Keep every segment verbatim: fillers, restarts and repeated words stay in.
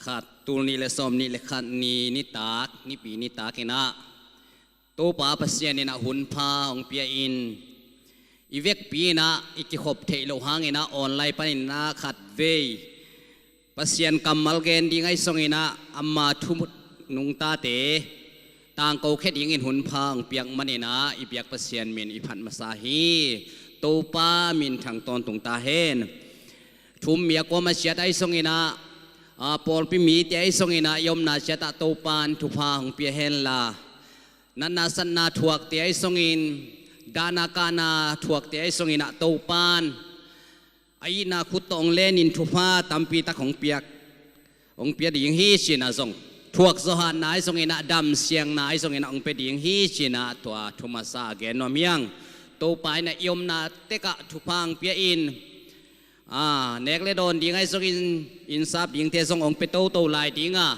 khat, tul nih le sawm nih le khat ni nitak, nipi nitak in ah Topa Pasian in ah hun pha hong pia in, i vekpi in ah i kikhop theih loh hangin ah online panin ah khatvei Pasian kammal gen ding ahi zongin ah ama thu nungtate tangko khia dingin hun pha hong piak manin ah i biak Pasian min i phat masa hi. Topa minthang tawntung ta hen. Thu-um mi a kuamah ciat ahi zongin ah, a, pawlpi mite ahi zongin ah i omna ciat ah Topan thupha hong pia henla, natna satna thuakte ahi zongin, dahna kahna thuakte ahi zongin ah Topan a itna khut tawh hong lenin thupha tampi tak hong piak, hong pia ding hi ci-in ah zong, thuak zawhna ahi zongin ah, damsiangna ahi zongin ah hong pia ding hi ci-in ah tua thu masa a gen nuam hi hang. Topa in ah i omna tek ah thupha hong pia in, a, nek le dawn ding ahi zongin, inn sap dingte zong hong pia toto lai ding a,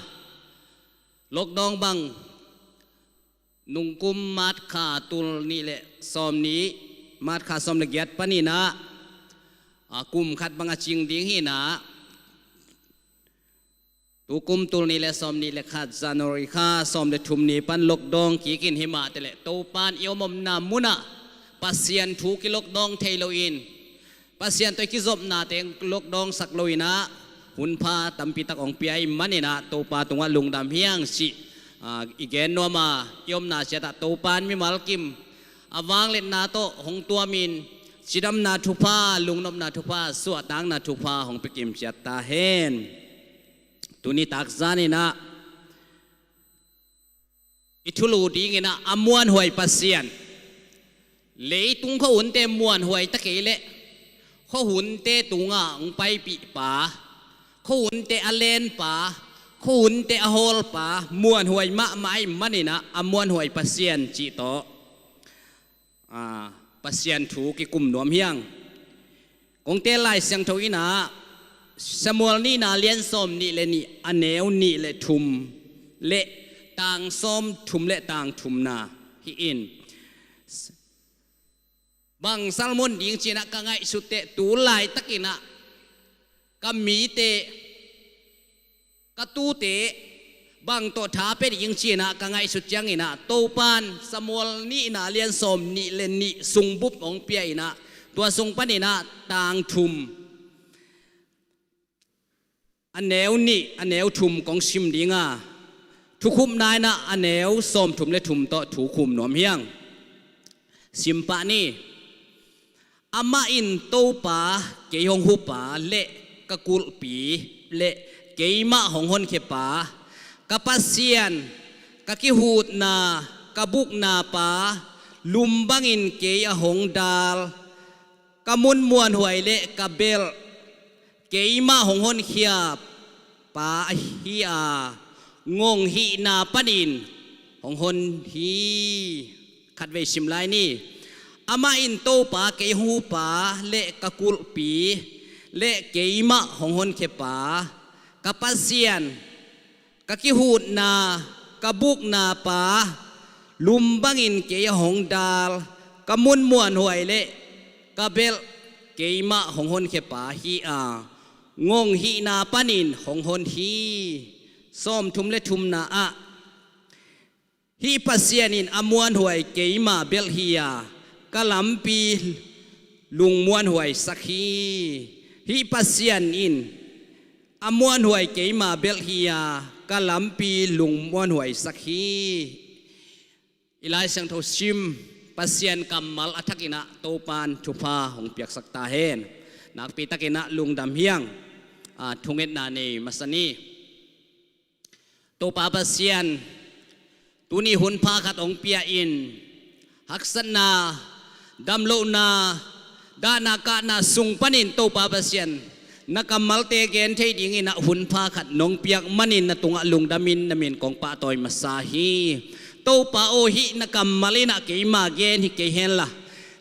lockdown bang nungkum March kha tul nih le sawm nih, March kha sawm le giat panin ah, a, kum khat bang a cing ding hi-in ah, tukum tul nih le sawm nih le khat January kha sawm le thum ni pan lockdown kik in, hi mah te leh Topan i om omna mun ah Pasian thu ki lockdown thei loin, Pasian tawh i kizopnate lockdown sak loin ah hun pha tampi tak hong pia ahih manin ah Topa tungah lungdam hi hang cih, a, i gen nuam a, i omna ciat ah Topan mimal kim a vangliatna tawh hong tuamin cidamna thupha, lungnopna thupha, suahtakna thupha hong pia kim ciat ta hen. Tuni tak zanin ah i thulu dingin ah a muanhuai Pasian, leitung khuahunte muanhuai ta kei leh khuahunte tungah hong paipih pa, khuahunte a len pa, khuahunte a hawl pa, muanhuai mahmah ahih manin ah a muanhuai Pasian cih tawh, a, Pasian thu kikum nuam hi hang. Kong teel Lai Siangtho in ah Samuel nihna lian sawm nih le nih, a neu nih le thum le tang sawm thum le tang thumna hi in, bang salmon ding ci-in ah ka ngaihsut teh tu laitakin ah ka mite, ka tute bang tawh tha pia ding ci-in ah ka ngaihsut ciangin ah Topan Samuel nihna lian sawm nih le nih sung bup hong pia in ah, tua sung panin ah tang thum, a neu nih, a neu thum kong sim ding a, thukhupna in ah a neu sawm thum le thum tawh thu khum nuam hi hang. Sim pah ni. Amah in Topa, kei hong hupa le ka kulhpi le keimah hong honkhiapa, ka Pasian, ka kihutna, ka bukna pa, lum bangin kei a hong dal, ka mun muanhuai le ka belh, keimah hong honkhia pa ahi a, ngong hihna panin hong hon hi. Khatvei sim lai ni. Amah in Topa, kei hong hupa le ka kulhpi le keimah hong honkhiapa, ka Pasian, ka kihutna, ka bukna pa, lum bangin kei a hong dal, ka mun muanhuai le ka belh, keimah hong honkhiapa hi a, ngong hihna panin hong hon hi. Sawm thum le thumna ah, hih Pasian in a muanhuai keima belh hi a, ka lampi lung muanhuai sak hi. Hih Pasian in a muanhuai keima belh hi a, ka lampi lung muanhuai sak hi. I Lai Siangtho sim, Pasian kammal a thakin ah Topan thupha hong piaksak ta hen. Nakpi takin ah lungdam hi hang. A, thungetna nei masa ni. Topa Pasian, tuni hun pha khat hong pia in, haksatna, damlohna, dahna kahna sung panin Topa Pasian, na kammalte gen thei dingin ah hun pha khat nong piak manin na tungah lungdamin na min kong pahtawi masa hi. Topa aw, hih na kammal in ah keima gen hi kei henla,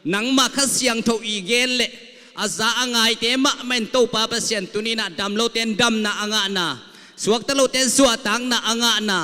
nangmah Kha Siangtho i gen le a za a ngaite mahmah in Topa Pasian, tuni in ah damlote in damna a ngahna, suakta lote in suahtakna a ngahna,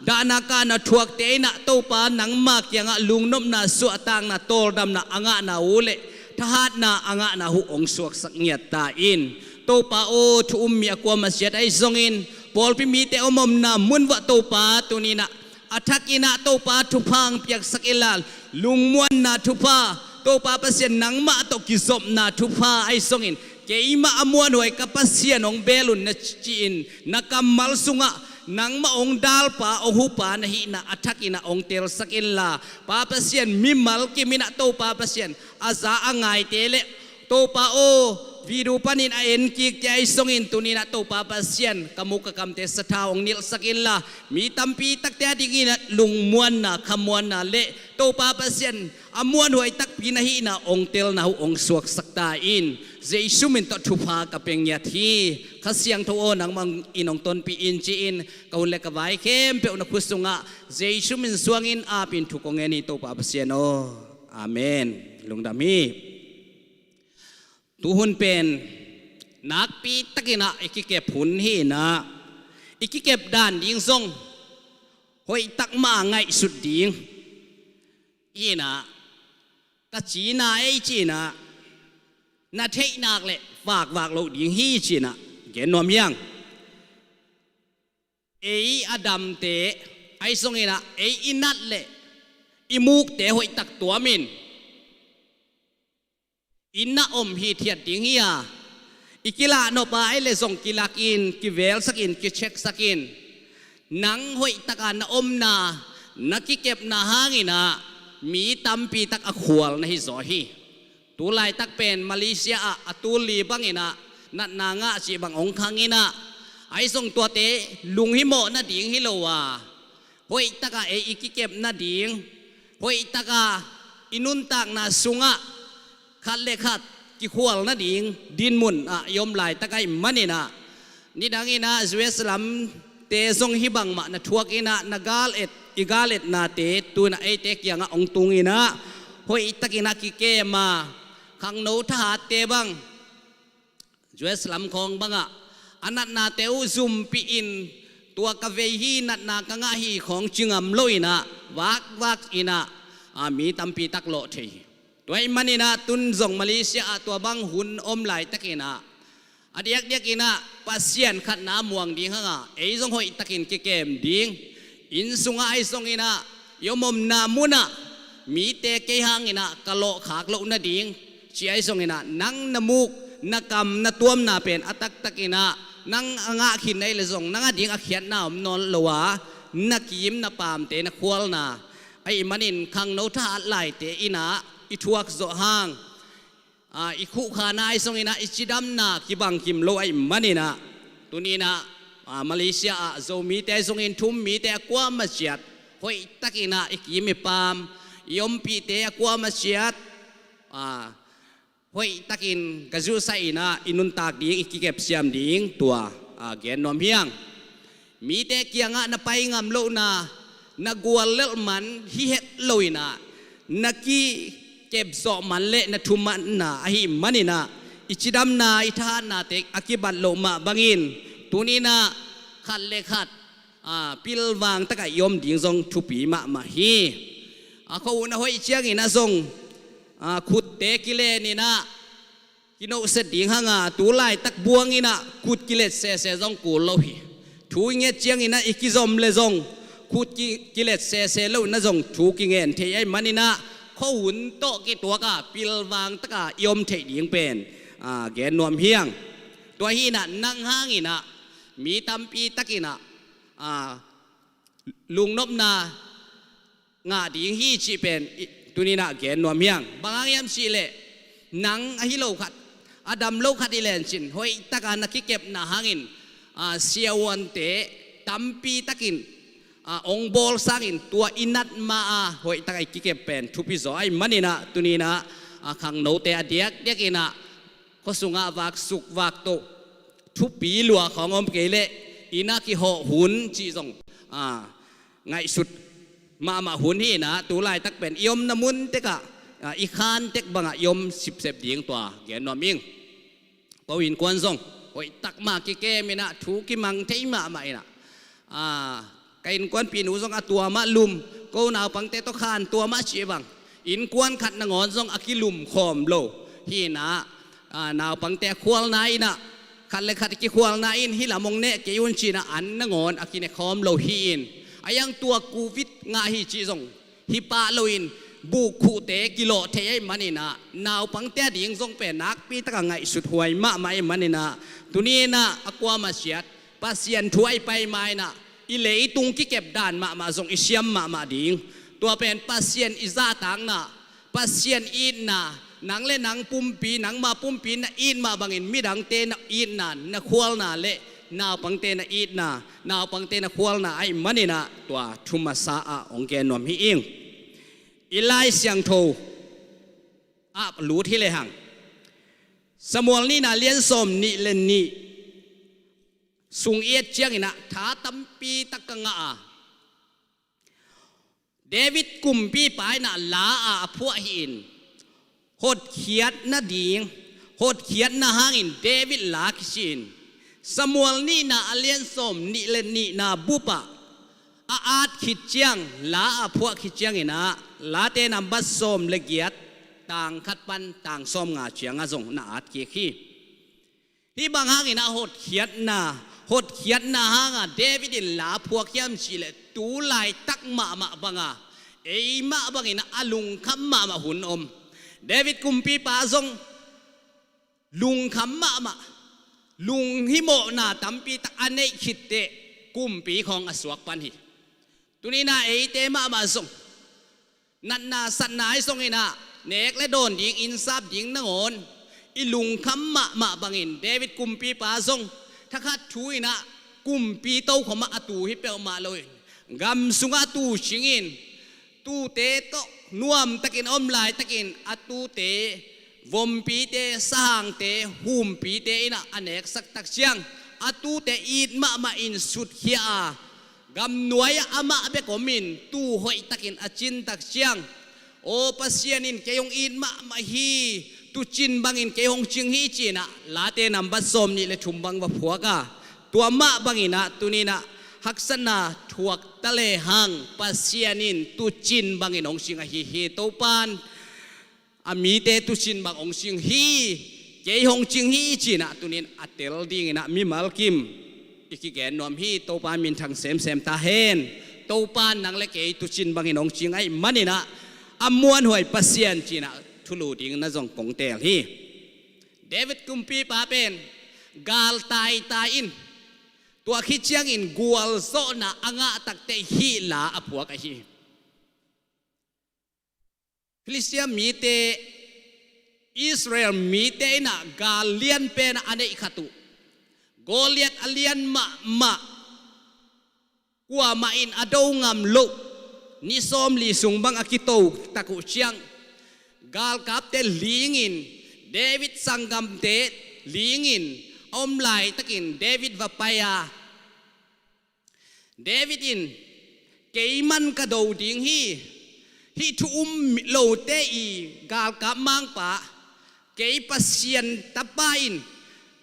dahna kahna thuakte in ah Topa nangma kiangah lungnopna, suahtakna, tawldamna a ngahna uh le thahatna a ngahna uh hong suaksak ngiat ta in. Topa aw, thu-um mi a kuamah ciat ahi zongin, pawlpi mite om omna mun uah Topa tuni-in ah a thakin ah Topa thupha hong piaksak inla, lungmuanna thupha, Topa Pasian nangmah tawh kizopna thupha ahi zongin, keimah a muanhuai ka Pasian hong bel un na ci-in na kammal sungah nangmah hong dalpa hong hupa na hihna a thakin ah hong telsak inla, Pa Pasian, mimal kimin ah Topa Pasian a za a ngaite le Topa aw, video panin a enkikte ahi zongin tuni-in ah Topa Pasian ka muk ka kamte sathau hong nilhsak inla, mi tampi takte a dingin ah lungmuanna, khamuanna le Topa Pasian a muanhuai takpi na hihna hong telna uh hong suaksak ta in. Jesu min tawh thupha ka pia ngiat hi. Kha Siangtho aw, nangmah in hong tonpih in ci-in ka hun le ka vai khempeuh na khut sungah Jesu min suangin apin thu kong ngen hi, Topa Pasian aw. Amen. Lungdam hi. Tuhun pen nakpi takin ah i kikep hun hi-in ah, i kikep dan ding zong hoih tak mah ngaihsut ding hi-in ah, ka cina ei ci-in ah na theih nak le vakvak loh ding hi ci-in ah gen nuam hi hang. Ei a damte ahi zongin ah ei i nat le i mukte hoih tak tuamin i na om hithiat ding hi a, i kilah nop a ei le zong kilak in, kivelsak in, kichecksak in. Nang hoih taka na omna, na kikepna hangin ah mi tampi tak a khual na hi zaw hi. Tu laitak pen Malaysia ah a tul li bangin ah natna ngah cih bang hong khang in ah, ahi zong tuate lunghimawh nading hi lo a, hoih taka ei i kikep nading, hoih taka i nuntakna sungah khat le khat kikhual nading dinmun ah i om laitak ahih manin ah, nidangin ah U S lamte zong hih bangmah na thuak in ah, na gal et, i gal etnate tu-in ah eite kiangah hong tung in ah, hoih takin ah kikem a, khangno thahatte bang U S lam khawng bangah a natnate uh zumpih in, tua ka vei hi, natna ka ngah hi khawng ci ngam lo in ah, vakvak in ah, a, mi tampi tak lawh thei hi. Tua ahih manin ah tun zong Malaysia ah tua bang hun om laitakin ah, a diakdiakin ah Pasian khatna muang ding hang a, ei zong hoih takin kikem ding. Inn sungah ahi zongin ah, i om omna munah mite kei hangin ah ka lawhkhak loh nading, ci ahi zongin ah, nang na muk, na kam, na tuamna pen a taktakin ah nang a ngah khin na hih leh zong nang ading a khiatna om nawn lo a, na kiim, na paamte na khualna ahih manin khangno thahat laite in ah i thuak zawh hang, a, i khuhkhana ahi zongin ah, i cidamna kibang kim lo ahih manin ah, tuni-in ah, a, Malaysia ah Zomite ahi zongin thum mite a kuamah ciat hoih takin ah i kiim i paam, i ompihte a kuamah ciat, a, hoih takin ka zuhsah in ah i nuntak ding, i kikep siam ding tua, a, gen nuam hi hang. Mite kiangah na pai ngam lohna, na guallelh man hi het lo in ah, na kikep zawh man le na thumanna ahih manin ah, i cidamna, i thahatnate a kibat loh mah bangin, tuni-in ah khat le khat, a, pilvang takah i om ding zong thupi mahmah hi. A, khuahun a hoih ciangin ah zong, a, khutte kilen in ah, kinohset ding hang a, tu laitak buang in ah khut kilet sese zong kul lo hi. Thu i nget ciangin ah i kizom leh zong khut ki, kilet sese lo in ah zong thu kingen thei ahih manin ah, khuahun tawh kituak a, pilvang taka i om theih ding pen, a, gen nuam hi hang. Tua hi-in ah nang hangin ah mi tampi takin ah, a, lungnopna ngah ding hi cih pen i, tuni-in ah gen nuam hi hang. Bang hang hiam cih leh, nang ahi lo khat, a dam lo khat i lencin, hoih taka na kikepna hangin, a, siavuante tampi takin, a, hong bawl sangin tua i nat ma a hoih taka i kikep pen thupi zaw ahih manin ah, tuni-in ah, a, khangnote a diakdiakin ah khua sungah vaksuk vaktoh, thupi lua khawng om kei leh inn ah kihawh hun cih zong, a, ngaihsut mahmah hun hi-in ah, tu laitak pen i omna mun tekah, a, i khan tek bangah i om sipsep ding tua gen nuam ing. Ko innkuan zong hoih tak mah kikem in ah, thu kimang thei mahmah in ah, a, ka innkuanpihnu zong a tua mah lum, ko naupangte tawh khan tua mah cih bang, innkuan khat nangawn zong a kilum khawm lo hi-in ah, a, naupangte a khualna in ah, khat le khat kikhualna in hih lam hong neh kei un ci-in ah an nangawn a kine khawm lo hi-in, a iang tua covid ngah hi cih zong hi pah loin, bukkhuhte kilawh thei ahih manin ah, naupangte ading zong pen nakpi taka ngaihsut huai mahmah ahih manin ah, tuni in ah a kuamah ciat Pasian thu ahi pai ma-in ah, i leitung kikep dan mahmah zong i siam mahmah ding. Tua pen Pasian i zahtakna, Pasian itna, nang le nang pumpi, nangma pumpi na it mah bangin midangte na itna, na khualna le naupangte na itna, naupangte na khualna ahih manin ah tua thu masa ah hong gen nuam hi ing. I Lai Siangtho ah lut hi lehang, Samuel nihna lian sawm nih le nih sung i et ciangin ah tha tampi tak ka ngah a, David kumpipa in ah la a a phuah hi-in, hotkhiat nading, hotkhiatna hangin David la kici-in, Samuel nihna a lian sawm nih le nihna bup ah a at khit ciang, la a phuah khit ciangin ah, Late nambat sawm le giat, tang khat pan tang sawm nga ciang ah zong na at kik hi. Hih bang hangin ah hotkhiatna, hotkhiatna hangah David in la phuak hiam cih leh, tu laitak mahmah banga ei mah bangin ah a lungkham mahmah hun om. David kumpipa zong lungkham mahmah, lunghimawhna tampi tak a neih khit teh kumpi khawng a suak pan hi. Tuni in ah eite mahmah zong natna satna ahi zongin ah, nek le dawn ding, innsap ding nangawn i lungkham mahmah bangin David kumpipa zong thakhat thu in ah kumpi tokhom ah a tu hi peuhmah loin, gam sungah a tu cingin, tute tawh nuamtakin a om laitakin a tute vompite, sahangte, humpite in ah a neksak tak ciang, a tute it mahmah in sutkhia a, gamnuai-ah amah bek omin tu hoihtakin a cin tak ciang, aw, Pasian in kei hong it mahmah hi, tuucin bangin kei hong cing hi ci-in ah Late nambat sawm nih le thum bang va phuak a, tua mah bangin ah tuni in ah haksatna thuak ta lehang Pasian in tuucin bangin hong cing ahi hi. Topan a mite tuucin bang hong cing hi, kei hong cing hi ci-in ah tuni in a tel dingin ah mimal kim i kigen nuam hi. Topa minthang semsem ta hen. Topa nang le kei tuucin bangin hong cing ahih manin ah a muanhuai Pasian ci-in ah thulu ding na zong kong teel hi. David kumpipa pen gal taitai in, tua khit ciangin gualzawhna a ngah takteh hih la a phuak ahi hi. Filistia mite, Israel mite in ah gal lianpen ah a neih khat uh, Goliath a lian mahmah, kuamah in a do ngam loh, ni sawmli sung bang a kito tak uh ciang, galkapte lingin, David sanggamte lingin a om laitakin David va pai a, David in, "Kei man ka do ding hi. Hih thu um lote i galkap mangpa, kei Pasian tapa in,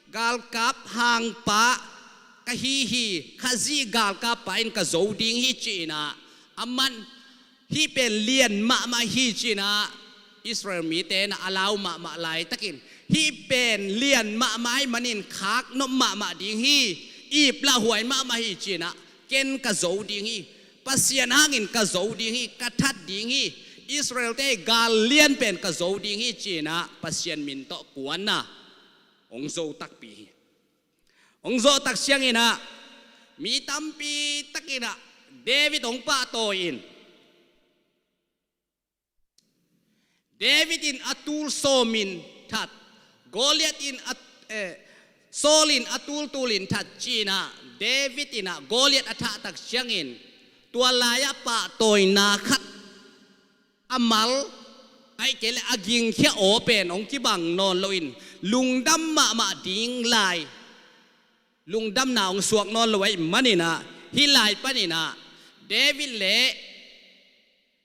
galkap hangpa ka hi hi. Khazih galkappa in ka zo ding hi," ci-in ah, aman, "Hih pen lian mahmah hi," ci-in ah Israel mite in ah a lau mahmah laitakin, "Hih pen lian mahmah ahih manin khaknop mahmah ding hi, iplah huai mahmah hi," ci-in ah, "Ken ka zo ding hi. Pasian hangin ka zo ding hi, ka that ding hi. Israelte gal lian pen ka zo ding hi," ci-in ah Pasian min tawh kuanna hong zo takpi hi. Hong zawh tak ciangin ah mi tampi takin ah David hong pahtawi in, David in a tul sawmin that, Goliath in a, eh, Saul in a tul tulin that ci-in ah, David in ah Goliath a thah tak ciangin, tua lai-ah pahtawina khat a mal, ahih kei leh a gingkhia aw pen hong kibang nawn loin, lungdam mahmah ding lai, lungdamna hong suak nawn lo ahih manin ah, hih lai panin ah David le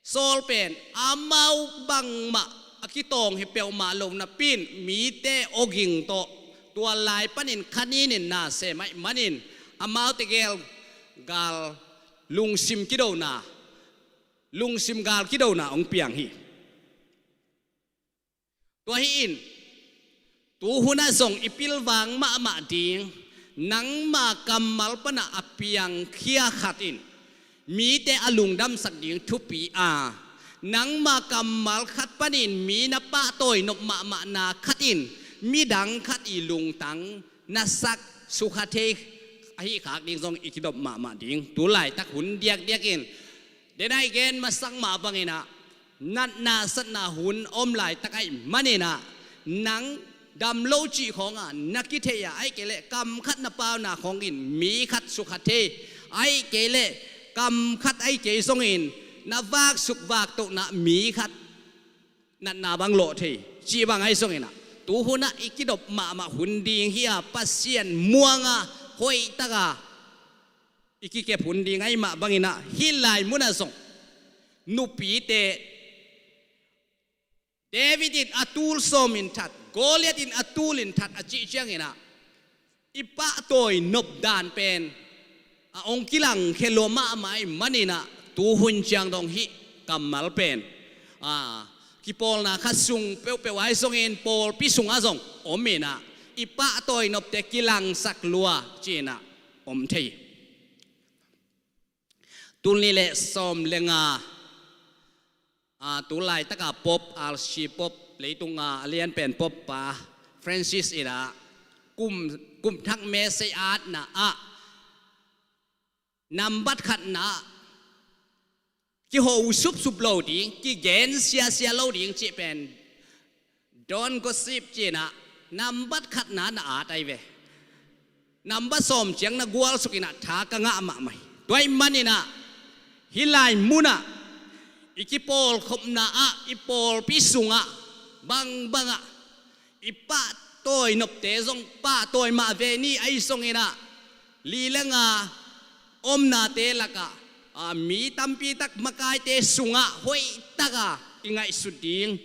Saul pen amau bangmah a kitawng hi peuhmah lo napi-in, mite awging tawh tua lai panin kha ninin na sem ahih manin, amaute gel gal, lungsim kidona, lungsim gal kidona hong piang hi. Tua hi-in, Tu hunah zong i pilvang mahmah ding, nangma kammal panah a piangkhia khat in mite a lungdamsak ding thupi a, nangma kammal khat panin mi na pahtawi nop mahmahna khat in midang khat i lungtang na sak sukha thei ahi khak ding zong i kidop mahmah ding. Tu laitak hun diakdiak in, den a i gen masak mah bangin ah, natna satna hun om laitak ahih manin ah, nang dam lo cih khawng a na kithei a, ahih kei leh kam khat na pauna khawng in mi khat sukha thei, ahih kei leh kam khat ahih kei zongin na vaksuk vaktohna mi khat natna bang lawh thei cih bang ahi zongin ah, tu hunah i kidop mahmah hun ding hi a, Pasian muang a, hoihtak a i kikep hun ding ahih mah bangin ah, hih lai munah zong nupite, David in a tul sawm in that, Goliath in a tul in that a cih ciangin ah, i pahtawi nop dan pen a hong kilangkhia lua mahmah ahih manin ah, tu hun ciang dong hih kammal pen, a, kipawlna khat sung peuhpeuh ahi zongin pawlpi sungah zong om in ah, i pahtawi nopte kilangsak lua ci-in ah om thei. Tul nih le sawm le nga, a, tu laitaka Pope, Archbishop, leitunga a lianpen Pope pa Francis in ah, kum, kum thak message atna ah, nambat khatna ah, kiho supsup lo ding, kigen siasia lo ding cih pen, don't gossip ci-in ah, nambat khatna na at ahi ve. Nambat sawm ciang na gualsuk in ah tha ka ngah mahmah hi. Tua ahih manin ah, hih lai munah, i kipawlkhopna ah, i pawlpi sungah, bangbang ah, i pahtawi nopte zong pahtawi mah ve ni, ahi zongin ah, li le nga omnate lakah, a, mi tampi tak makaite sungah hoihtak a i ngaihsut ding,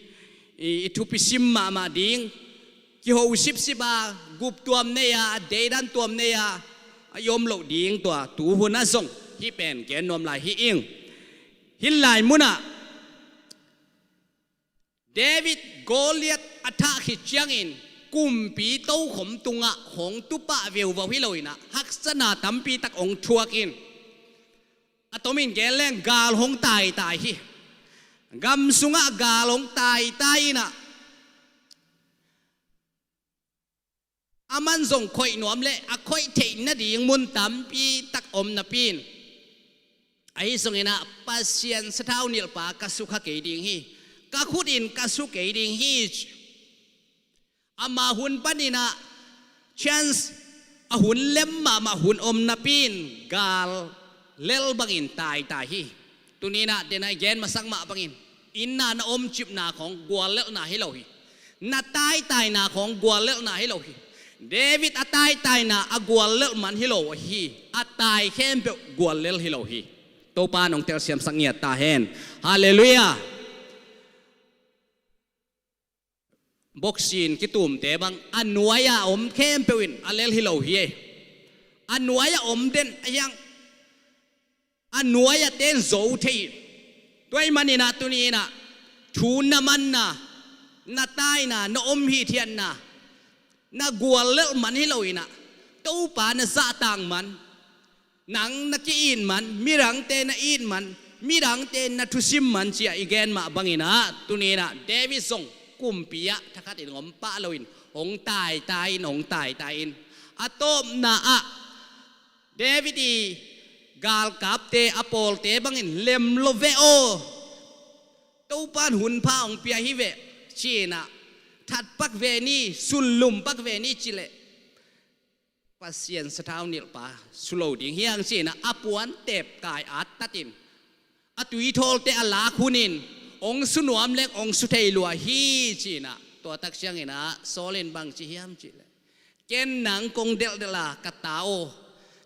i, i thupi sim mahmah ding, kiho sipsip a, gup tuam nei a, deidan tuam nei a, a i om loh ding, tua tu hunah zong hih pen gen nuam lai hi ing. Hih lai munah David Goliath a thah khit ciangin kumpi tokhom tungah hong tupah veuvau hi lo in ah, haksatna tampi tak hong thuak in, a tomin gen leng gal hong taitai hi. Gam sungah gal hong taitai in ah, aman zong khoih nuam leh a khoih theih nading mun tampi tak om napi in, ahi zongin ah, Pasian sathau nilhpa ka sukha kei ding hi, ka khut in ka su kei ding hi, ci. Ama hun panin ah, chance, a hun lem mahmah hun om napi in gal lel bangin taitai hi. Tuni in ah, den a i gen masak mah bangin, inn ah na omcipna khawng guallelhna hi lo hi. Na taitaina khawng guallelhna hi lo hi. David a taitaina a guallelh man hi lo hi. A tai khempeuh guallel hi lo hi. Topa in hong telsiamsak ngiat ta hen. Halleluiah. Boxing kitumte bang a nuai-a om khempeuh in a lel hi lo hi. A nuai-a om den a hiang, a nuai-a ten zo thei hi. Tua ahih manin ah, tuni in ah, thu na manna, na taina, na om hithiatna, na guallelh man hi lo in ah, Topa na zahtak man, nang na ki-it man, midangte na it man, midangte na thusim man, ci-a i gen mah bangin ah, tuni in ah David zong kumpi ah thakhatin hong om pah loin hong taitai in, hong taitai in, a tawpna ah David i galkapte, a pawlte bangin, lem lo ve aw, Topa in hun pha hong pia hi ve, ci-in ah, that pak ve ni, sunlum pak ve ni, ci leh, Pasian sathau nilhpa su lo ding hi hang, ci-in ah, a puan tep kai at tatin, a tuithawlte a lak hunin, hong su nuam leng hong su thei lua hi, ci-in ah. Tua tak ciangin ah Saul in bang ci hiam cih leh, ken nang kong delhdelh a, ka ta aw,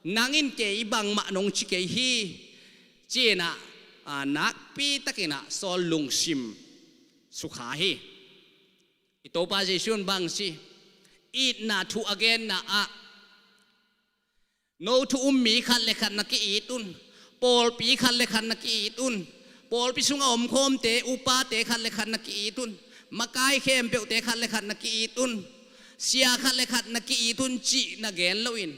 nang in kei bangmah nong ci kei hi, ci-in ah, a, nakpi takin ah Saul lungsim sukha hi. I Topa Jesu in bang ci, itna thu a genna ah, no thu um mi khat le khat na ki-it un, pawlpi khat le khat na ki-it un, pawlpi sungah omkhawmte, upate khat le khat na ki-it un, makai khempeuhte khat le khat na ki-it un, Sia khat le khat na ki-it un cih na gen loin,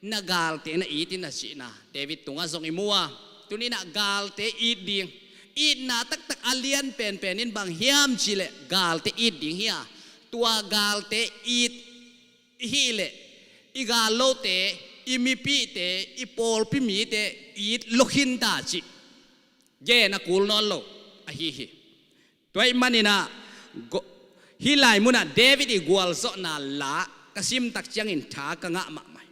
na galte na it in a cihna David tungah zong i mu a. Tuni-in ah galte it ding, itna taktak a lian penpen in bang hiam cihleh galte it ding hi a. Tua galte it i hih leh i gal lote, i mipihte, i pawlpi mite it lo khin ta cih gen a kul nawn lo ahi hi. Tua ahih manin ah, go-, hih lai munah David i gualzawhna la ka sim tak ciangin tha ka ngah mahmah hi.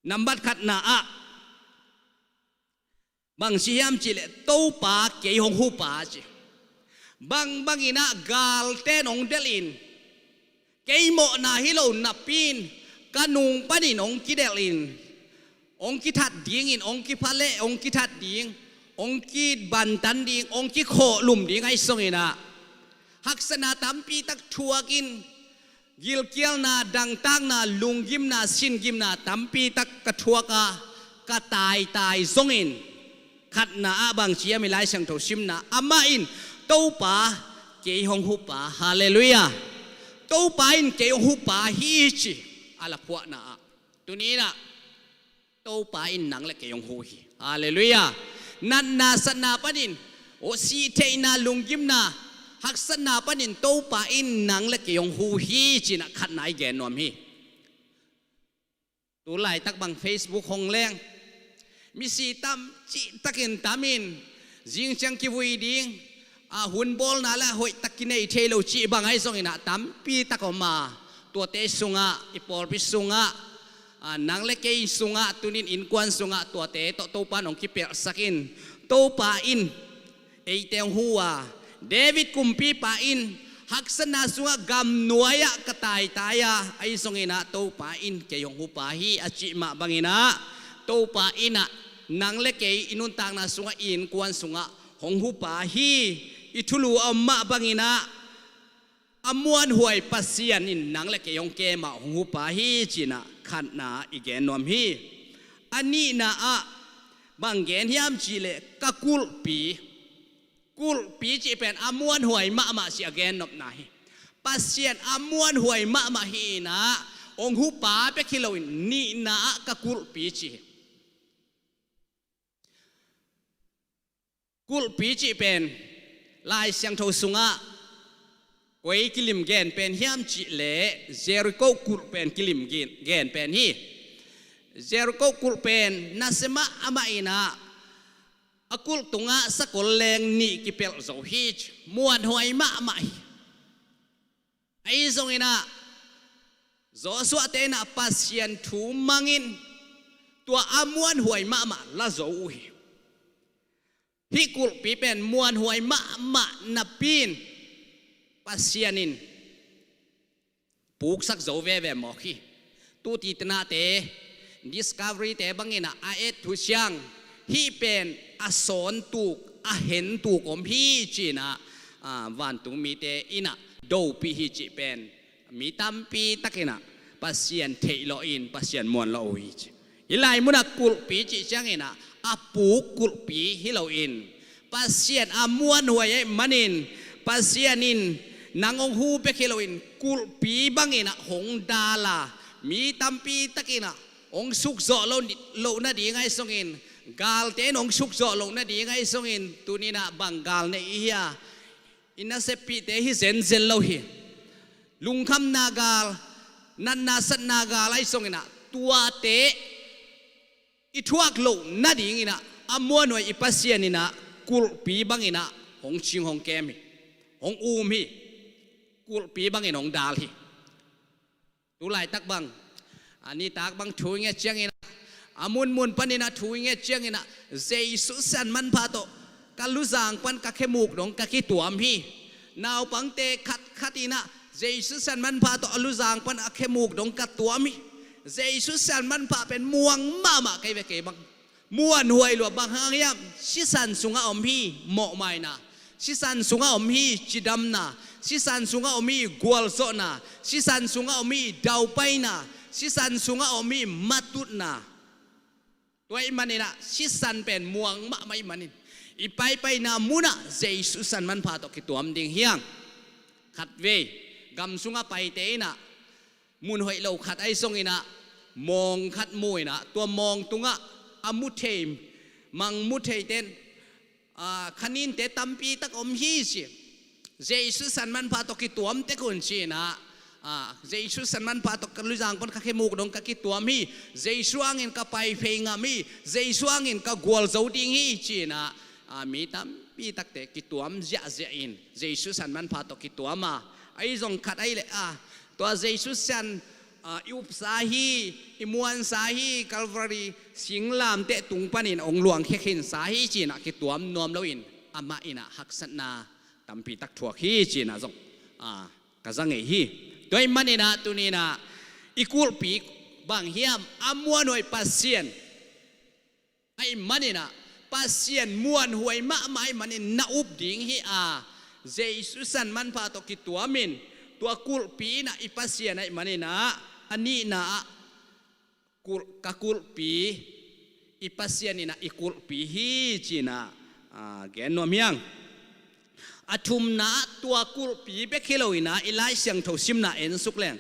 Nambat khatna ah, bang ci hiam cihleh, Topa kei hong hupa ci. Bang bangin ah galte in hong delh in, kei mawhna hi lo napi-in ka nung panin hong kidelh in, hong kithat dingin, hong kipha leh hong kithat ding, hong kibantan ding, hong kikhawhlum ding ahi zongin ah, haksatna tampi tak thuak in, gilkialna, dangtakna, lunggimna, singimna tampi tak ka thuak a, ka taitai zongin, khatna ah bang ci hiam i Lai Siangtho simna, amah in, Topa kei hong hupa, halleluiah. Topa in kei hong hupa hi ci a la phuahna ah, tuni-in ah, Topa in nang le kei hong hu hi. Halleluiah. Natna satna panin, aw, sihtheihna, lunggimna, haksatna panin Topa in nang le kei hong hu hi ci-in ah khatna i gen nuam hi. Tu laitak bang Facebook hong leng, misi tam cihtakin tam in, zing ciang kivui ding, a hun bawlna le hoihtak kinei thei lo cih bang ahi zongin ah tampi tak om a, tuate sungah, i pawlpi sungah, a, nang le kei sungah, tuni-in innkuan sungah tuate tawh Topa in hong kipelhsak in, Topa in eite hong hu a, David kumpipa in haksatna sungah gamnuai-ah ka taitai a, ahi zongin ah Topa in kei hong hupa hi a cih mah bangin ah, Topa in ah nang le kei i nuntakna sungah, i innkuan sungah hong hupa hi. I thulu a om mah bangin ah, a muanhuai Pasian in nang le kei hong kem a hong hupa hi ci-in ah khatna i gen nuam hi. A nihna ah bang gen hiam cihleh, ka kulhpi. Kulhpi cih pen a muanhuai mahmah cih a gennopna hi. Pasian a muanhuai mahmah hi-in ah, hong hupa bek hi loin nihna ah ka kulhpi ci hi. Kulhpi cih pen Lai Siangtho sungah koi kilim gen pen hiam cihleh, Jericho kulh pen kilim gen, gen pen hi. Jericho kulh pen nasia mahmah in ah, a kulh tungah sakol leng nih kipelh zo hi ci. Muanhuai mahmah hi. Ahi zongin ah, Joshua-te in ah Pasian thu mangin, tua a muanhuai mahmah la zo uh hi. Hih kulhpi pen muanhuai mahmah napi-in Pasian in puksak zo veve mawk hi. Tuti tenate, Discovery-te bangin ah a et uh ciang, hih pen a sawntuk, a hentuk om hi ci-in ah, a, vantung mite in ah dopih hi cih pen mi tampi takin ah Pasian theih lawh in Pasian muan lawh uh hi ci. Hih lai munah kulhpi cih ciangin ah, a puk kulhpi hi loin, Pasian a muanhuai ahih manin, Pasian in nang hong hu bek hi loin kulhpi bangin ah hong dal a, mi tampi takin ah hong sukzawh lo, loh nading ahi zongin, galte in hong sukzawh loh nading ahi zongin, tuni-in ah bang gal nei i hia? I naseppihte hi zenzen lo hi. Lungkhamna gal, natna satna gal ahi zongin ah, tuate i thuak loh nadingin ah, a muanhuai i Pasian in ah kulhpi bangin ah hong cing hong kem hi. Hong um hi. Kulhpi bangin hong dal hi. Tu laitak bang, a nitak bang thu i nget ciangin ah, a munmun panin ah thu i nget ciangin ah, Jesu sisan manpha tawh ka luzang pan ka khemuk dong ka kituam hi. Naupangte khatkhat in ah Jesu sisan manpha tawh a luzang pan a khemuk dong ka tuam hi. Jesu sisan manpha pen muang mahmah kei ve, kei bang. Muanhuai lua, bang hang hiam? Sisan sungah om hi mawhmaina. Sisan sungah om hi cidamna. Sisan sungah om hi gualzawhna. Sisan sungah om hi daupaina. Sisan sungah om hi matutna. Tua ahih manin ah sisan pen muang mahmah ahih manin, i paipaina munah Jesu sisan manpha tawh kituam ding hi hang. Khatvei, Gam sungah paite in ah mun hoih lo khat ahi zongin ah mawng khat mu in ah tua mawng tungah a mu thei, mang mu theite in khaninte tampi tak om hi ci. Jesu san manpha tawh kituam tek un ci in ah, Jesu san manpha tawh ka luizang pan ka khemuk dong ka kituam hi. Jesu hangin ka pai phei ngam hi. Jesu hangin ka gualzo ding hi ci in ah, mi tampi takte kituam ziahziah in Jesu san manpha tawh kituam a, ahi zong khat ahi leh a, tua Jesu san i upsa hi, i muansa hi, Calvary singlamteh tung panin hong luangkhia khinsa hi ci in ah kituam nuam loin amah in ah haksatna tampi tak thuak hi ci in ah zong ka za ngei hi. Tua ahih manin ah tuni in ah i kulhpi bang hiam, a muanhuai Pasian ahih manin ah, Pasian muanhuai mahmah ahih manin na up ding hi a, Jesu san manpha tawh kituamin tua kulhpi in ah i Pasian ahih manin ah, a nihna ah kulh, ka kulhpi, i Pasian in ah i kulhpi hi ci in ah gen nuam hi hang. A thumna ah tua kulhpi bek hi lo in ah i Lai Siangtho simna en suk leng,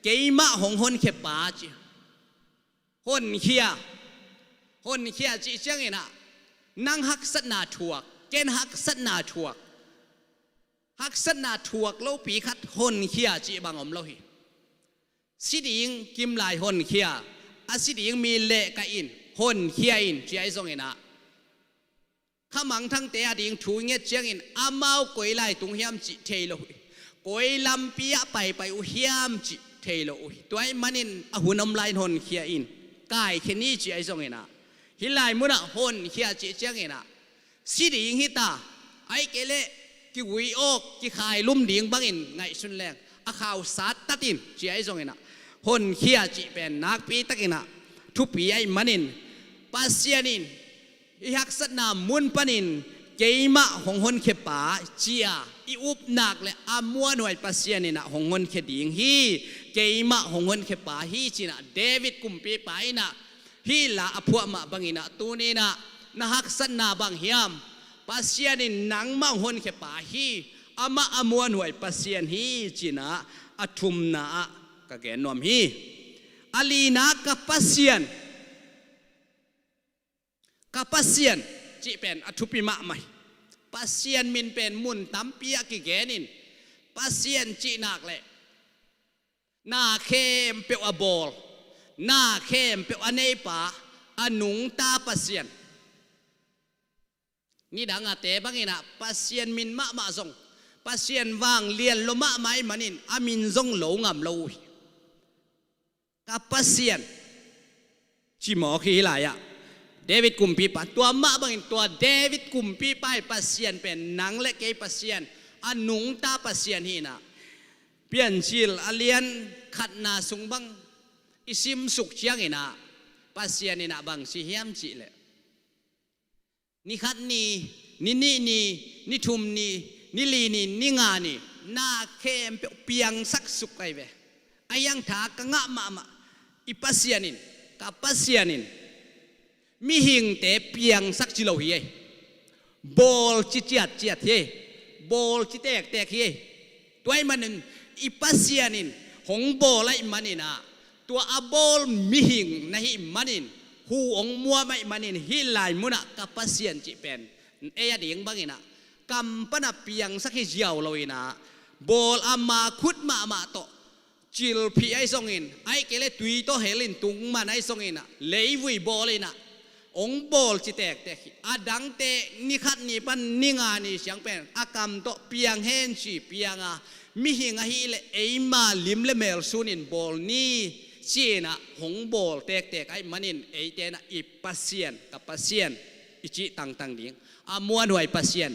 keimah hong honkhia pa ci. Honkhia, honkhia cih ciangin ah nang haksatna thuak, ken haksatna thuak, haksatna thuak lopi khat honkhia cih bang om lo hi. Si ding kimlai honkhia, a si ding mi lehkai in honkhia in ci ahi zongin ah, kha mangthangte a ding thu i nget ciangin amau koi lai tung hiam cih thei lo uh hi. Koi lampi ah paipai uh hiam cih thei lo uh hi. Tua ahih manin a hun om lai in honkhia in, kaikhia ni ci ahi zongin ah, hih lai munah honkhia cih ciangin ah si ding hi ta, ahih kei leh kigui awk, kikhailum ding bangin ngaihsun leng a khausa tat in ci ahi zongin ah, honkhia cih pen nakpi takin ah thupi ahih manin, Pasian in i haksatna mun panin keimah hong honkhia pa ci a i up nak leh a muanhuai Pasian in ah hong honkhia ding hi. Keimah hong honkhia pa hi ci in ah David kumpipa in ah hih la a phuah mah bangin ah tuni in ah na haksatna bang hiam, Pasian in nangmah hong honkhia pa hi. Amah a muanhuai Pasian hi ci in ah a thumna ah ka gen nuam hi. A lina, ka Pasian, ka Pasian cih pen a thupi mahmah hi. Pasian min pen mun tampi ah kigen in, Pasian cih nak leh na khempeuh a bawl, na khempeuh a neipa, a nungta Pasian. Nidang a te bangin ah Pasian min mahmah zong, Pasian vanglian lua mahmah ahih manin a min zong lo ngam lo uh hi. Ka Pasian cimawk hi. Hih lai-ah David kumpipa, tua mah bangin tua David kumpipa ii Pasian pen nang le kei Pasian, a nungta Pasian hi in ah, Piancil a lian khatna sung bang i simsuk ciangin ah Pasian in ah bang ci hiam cih leh, ni khat ni, ni nih ni, ni thum ni, ni li ni, ni nga ni, na khempeuh piangsak suk ka hi ve. A hiang tha ka ngah mahmah. I Pasian in, ka Pasian in mihingte piangsak ci lo hi ei. Bawl ci ciatciat hi ei. Bawl ci tektek hi ei. Tua ahih manin i Pasian in hong bawl ahih manin ah, tua a bawl mihing na hih manin, hu hong muam ahih manin hih lai munah ka Pasian cih pen ei a ding bangin ah kam pan a piangsak hi ziau lo in ah, bawl ama khut mahmah tawh cilphih ahi zongin, ahih kei leh tui tawh hel in tung man ahi zongin ah, leivui bawl in ah hong bawl ci tektek hi. A dangte ni khat ni pan ni nga ni siang pen a kam tawh piang hen ci piang a, mihing ahih leh eima lim le mel sunin bawl ni ci in ah hong bawl tektek ahih manin eite in ah i Pasian, ka Pasian i cih tangtang ding. A muanhuai Pasian,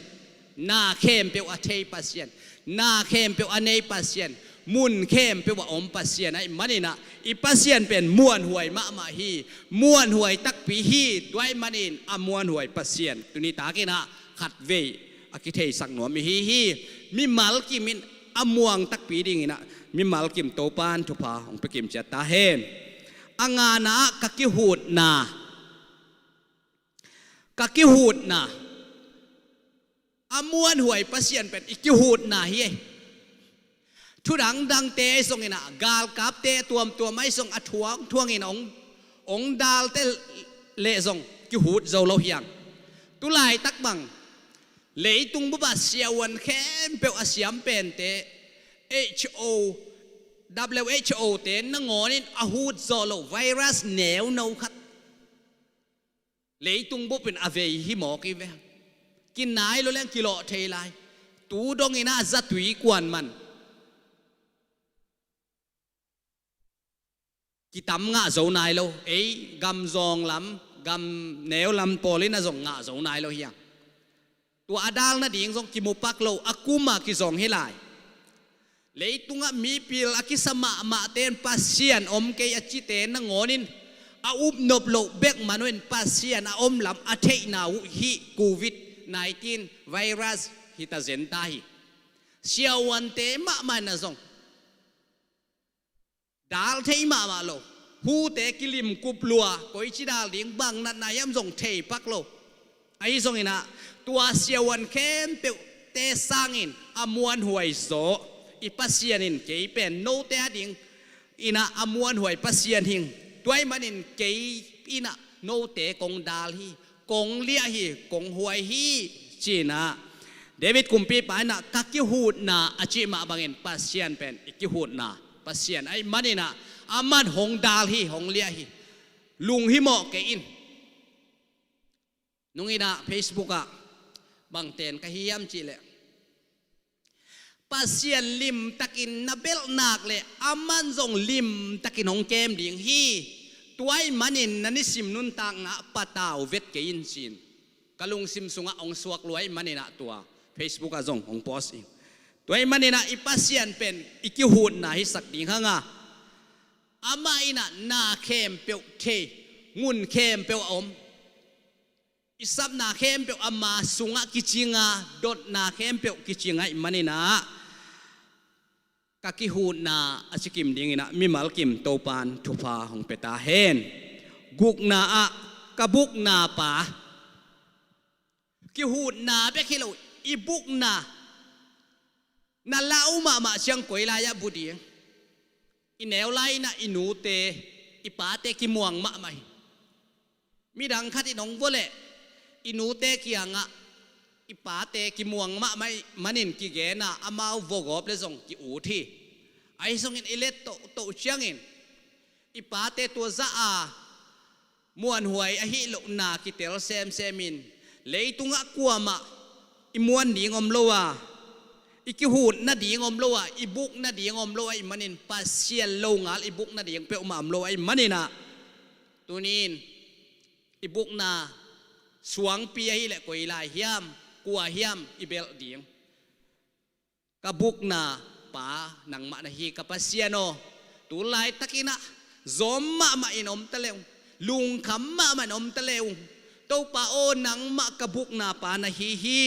na khempeuh a thei Pasian, na khempeuh a nei Pasian, mun khempeuh a om Pasian ahih manin ah, i Pasian pen muanhuai mahmah hi. Muanhuai takpi hi. Tua ahih manin a muanhuai Pasian tuni takin ah khatvei a kitheisak nuam i hi hi. Mimal kim in a muang takpi dingin ah mimal kim Topa'n thupha hong pia kim ciat ta hen. A ngana ah ka kihutna, ka kihutna. A muanhuai Pasian pen i kihutna hi ei. Thu dangdangte ahi zongin ah, galkapte tuamtuam ahi zong a thuangthuangin hong, hong dalte leh zong kihut zo lo hi hang. Tu laitak bang leitung bup ah siavuan khempeuh a siam pente, H O, W H O te nangawn in a hut zawh loh virus neuno khat leitung bup in a vei hi mawk hi ve. Kinai lo leng kilawh thei lai. Tu dongin ah zatui kuan man kitam ngah zo nai lo. Ei gam zawng lam, gam neu lam pawl in ah zong ngah zo nai lo hi hang. Tua a dal nading zong kimu pak lo, a kum ah kizong hi lai. Leitungah mipil a kisa mahmahte in Pasian om kei a cite nangawn in a upnop loh bek man uh in Pasian a om lam a theihna uh hih covid nineteen virus hi ta zen ta hi. Siavuante mahmah in ah zong dal thei mahmah lo. Hute kilimkup lua, koici dal ding, bang natna hiam zong thei pak lo. Ahi zongin ah tua siavuan khempeuhte sangin a muanhuai zaw i Pasian in kei pen note a ding in ah a muanhuai Pasian hi ing. Tua ahih manin kei in ah note kong dal hi, kong liah hi, kong huai hi, ci-in ah David kumpipa in ah ka kihutna a cih mah bangin Pasian pen i kihutna Pasian ahih manin ah aman hong dal hi, hong liah hi. Lunghimawh kei in. Nung in ah Facebook ah bang ten ka hi hiam cih leh, Pasian limtakin na belh nak leh aman zong limtakin hong kem ding hi. Tua ahih manin na nisim nuntakna ah patau vet kei in, ci-in ka lungsim sungah hong suak lua ahih manin ah tua Facebook ah zong hong post ing. Tua ahih manin ah i Pasian pen i kihutna hisak ding hang a, amah in ah na khempeuh thei, ngun khempeuh a om, i sapna khempeuh ama sungah kicing a, dotna khempeuh kicing ahih manin ah ka kihutna a ci kim dingin ah mimal kim Topa'n thupha hong pia ta hen. Gukna ah, ka bukna pa. Kihutna bek hi lo, i bukna. Na lau mahmah ciang koi lai-ah bu ding? I neu lai-in ah i nute, i pate kimuang mahmah hi. Midang khat in hong vua leh i nute kiangah i pate kimuang mahmah ahih manin kigen a, amau vua gawp leh zong ki-ut hi. Ahi zongin i let tohtoh ciangin i pate tua zah a muanhuai ahih lohna kitel semsem in, leitungah kuamah i muan ding om lo a, i kihut nading om lo a, i buk nading om lo ahih manin, Pasian longal i buk nading peuhmah om lo ahih manin ah, tuni-in i bukna suangpi ahih leh koi lai hiam, kua hiam i belh ding? Ka bukna pa nangmah na hi, ka Pasian aw. Tu laitakin ah zawm mahmah in om ta le ung, lungkham mahmah in om ta le ung. Topa aw, nangmah ka bukna pa na hi hi.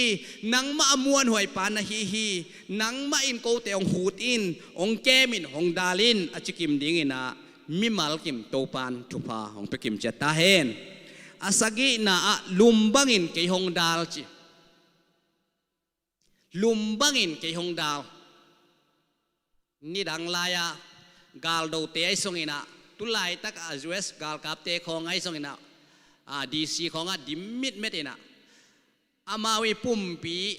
Nangmah a muanhuai pa na hi hi. Nangmah in kote hong hut in, hong kem in, hong dal in, a ci kim dingin ah mimal kim Topa'n thupha hong pia kim ciat ta hen. A sagihna ah, lum bangin kei hong dal, ci. Lum bangin kei hong dal. Nidang lai-a galdote ahi zongin ah, tu laitak a U S galkapte khawng ahi zongin ah, a, D C khawngah dim mitmet in ah, amau i pumpi